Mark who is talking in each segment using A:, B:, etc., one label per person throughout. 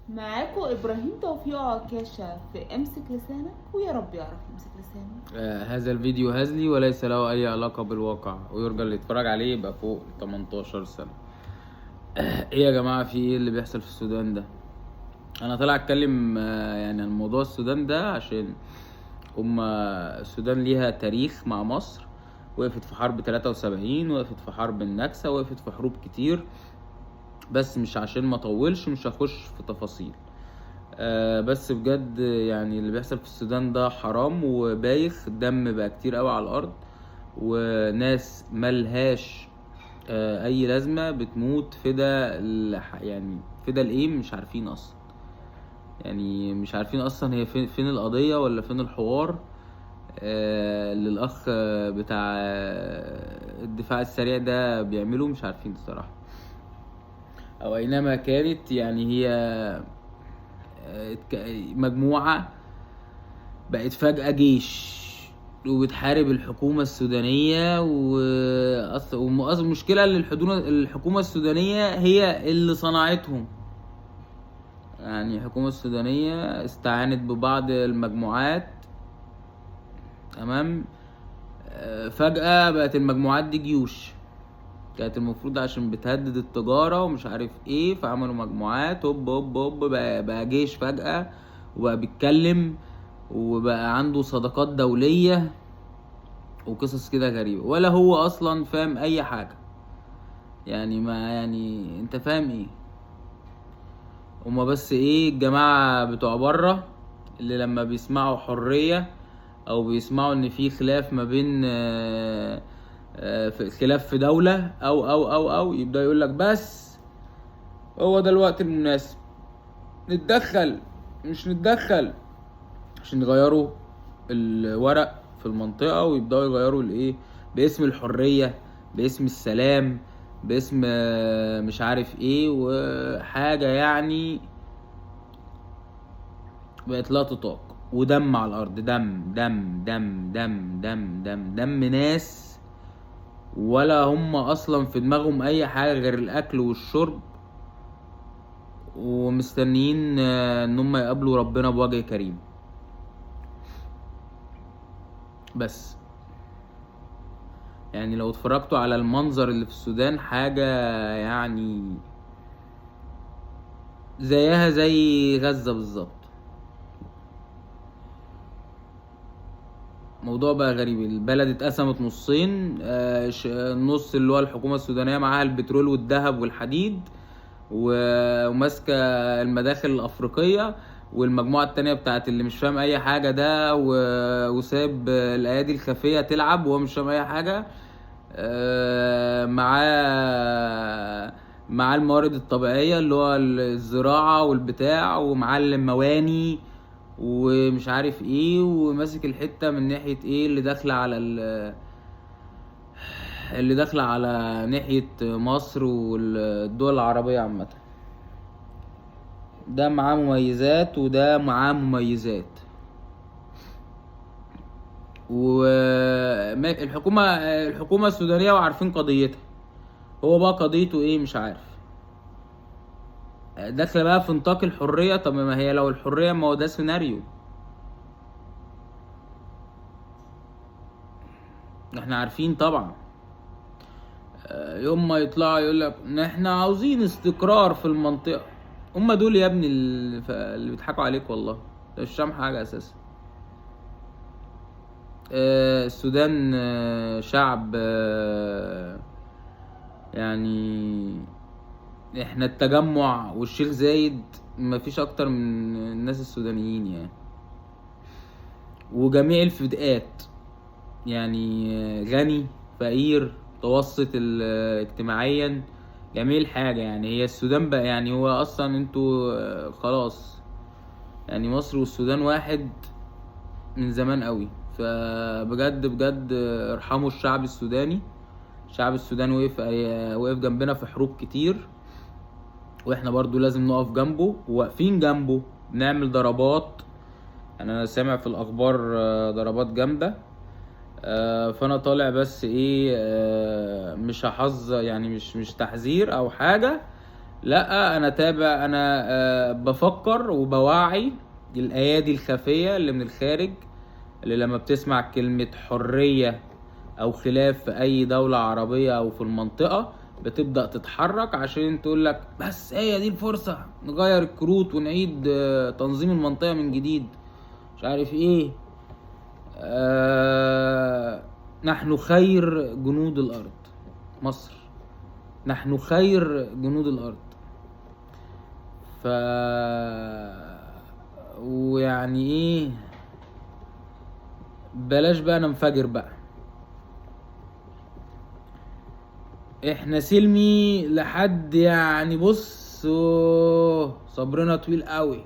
A: معاكم ابراهيم توفيق عكاشة في امسك لسانك، ويا رب يعرف يمسك لسانه.
B: هذا الفيديو هزلي وليس له أي علاقة بالواقع، ويرجى اللي يتفرج عليه يبقى فوق 18 سنة. ايه يا جماعة، في ايه اللي بيحصل في السودان ده؟ انا طالع اتكلم يعني عن موضوع السودان ده عشان هما السودان ليها تاريخ مع مصر، وقفت في حرب 73، وقفت في حرب النكسة، وقفت في حروب كتير، بس مش عشان ما اطولش مش هخش في تفاصيل. بس بجد يعني اللي بيحصل في السودان ده حرام وبايخ، دم بقى كتير قوي على الارض، وناس ملهاش اي لازمه بتموت فدا يعني فدا الايه، مش عارفين اصلا، يعني مش عارفين اصلا هي فين القضية ولا فين الحوار. اللي الاخ بتاع الدفاع السريع ده بيعمله مش عارفين الصراحة، او اينما كانت. يعني هي مجموعة بقت فجأة جيش وبتحارب الحكومة السودانية، المشكلة ان الحكومة السودانية هي اللي صنعتهم. يعني الحكومة السودانية استعانت ببعض المجموعات، تمام، فجأة بقت المجموعات دي جيوش. كانت المفروض عشان بتهدد التجارة ومش عارف ايه، فعملوا مجموعات، هوب هوب هوب بقى جيش فجأة، وبقى بيتكلم، وبقى عنده صداقات دولية وقصص كده غريبة، ولا هو اصلا فاهم اي حاجة. يعني ما يعني انت فاهم ايه؟ هما بس ايه الجماعة بتوع بره اللي لما بيسمعوا حرية او بيسمعوا ان في خلاف ما بين، في خلاف في دولة او او او او يبدأ يقول لك بس هو ده الوقت المناسب نتدخل، مش نتدخل، عشان يغيروا الورق في المنطقة ويبدأوا يغيروا الايه باسم الحرية، باسم السلام، باسم مش عارف ايه وحاجة، يعني بقت لا تطاق. ودم على الارض، دم دم دم دم دم دم دم ناس ولا هم اصلا في دماغهم اي حاجة غير الاكل والشرب، ومستنيين ان هم يقابلوا ربنا بوجه كريم. بس يعني لو اتفرجتوا على المنظر اللي في السودان، حاجة يعني زيها زي غزة بالظبط. موضوع بقى غريب، البلد اتقسمت نصين، النص اللي هو الحكومة السودانية معاها البترول والذهب والحديد وماسكة المداخل الأفريقية، والمجموعة التانية بتاعت اللي مش فاهم أي حاجة ده وساب الأيادي الخفية تلعب وهو مش فاهم أي حاجة، معاه الموارد الطبيعية اللي هو الزراعة والبتاع، ومعاه المواني ومش عارف ايه، وماسك الحتة من ناحية ايه اللي داخلة على اللي داخلة على ناحية مصر والدول العربية عامة. ده معاه مميزات وده معاه مميزات. الحكومة السودانية وعارفين قضيتها، هو بقى قضيته ايه مش عارف، داخلة بقى في نطاق الحرية. طب ما هي لو الحرية، ما هو ده سيناريو، احنا عارفين طبعا. يوم ما يطلعوا يقول لك ان احنا عاوزين استقرار في المنطقة، هم دول يا ابني اللي بيضحكوا عليك والله، ده مش فاهم حاجة اساسا. السودان، شعب، يعني احنا التجمع والشيخ زايد مفيش اكتر من الناس السودانيين يعني، وجميع الفئات يعني، غني فقير متوسط اجتماعيا، جميع الحاجة. يعني هي السودان بقى، يعني هو اصلا انتوا، خلاص يعني مصر والسودان واحد من زمان قوي. فبجد بجد ارحموا الشعب السوداني، الشعب السوداني وقف جنبنا في حروب كتير، واحنا برضو لازم نقف جنبه، وواقفين جنبه، نعمل ضربات. يعني انا سامع في الاخبار، ضربات جامدة، فانا طالع بس ايه، مش هحذر، يعني مش تحذير او حاجة، لا انا تابع، انا بفكر وبوعي الايادي الخفية اللي من الخارج، اللي لما بتسمع كلمة حرية او خلاف في اي دولة عربية او في المنطقة بتبدأ تتحرك عشان تقولك بس هي دي الفرصة، نغير الكروت ونعيد تنظيم المنطقة من جديد، مش عارف ايه. نحن خير جنود الارض، مصر نحن خير جنود الارض. ف ويعني ايه، بلاش بقى ننفجر بقى، احنا سلمي لحد يعني بص صبرنا طويل قوي،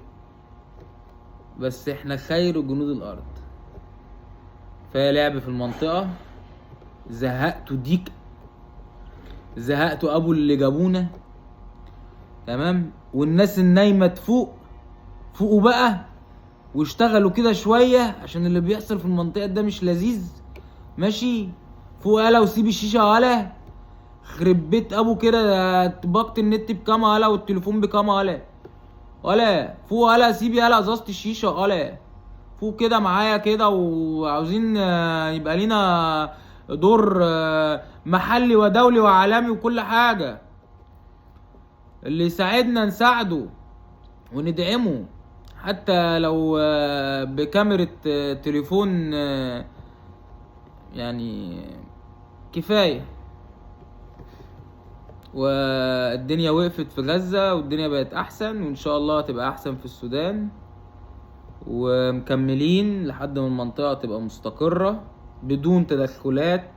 B: بس احنا خير جنود الارض. فيا لعب في المنطقة، زهقتوا ديك، زهقتوا ابو اللي جابونا، تمام؟ والناس النايمة تفوق، فوقوا بقى واشتغلوا كده شوية عشان اللي بيحصل في المنطقة ده مش لذيذ، ماشي؟ فوق قلا وسيب الشيشة قلا، خرب بيت ابو كده، باقة النت بكام قلا والتليفون بكام قلا، قلا فوق قلا، سيبي قلا ازازة الشيشة قلا، فوق كده معايا كده. وعاوزين يبقى لينا دور محلي ودولي وعالمي وكل حاجة، اللي يساعدنا نساعده وندعمه، حتى لو بكاميرا تليفون، يعني كفاية. والدنيا وقفت في غزة والدنيا بقت أحسن، وإن شاء الله تبقى أحسن في السودان، ومكملين لحد ما المنطقة تبقى مستقرة بدون تدخلات.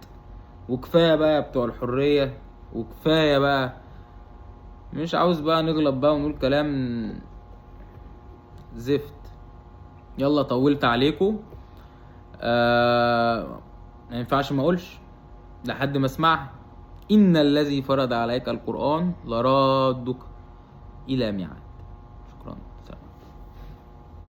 B: وكفاية بقى بتوع الحرية، وكفاية بقى، مش عاوز بقى نغلط بقى ونقول كلام زفت. يلا طولت عليكم، ما ينفعش ما اقولش لحد ما اسمعها. إن الذي فرض عليك القرآن لرادك إلى ميعاد.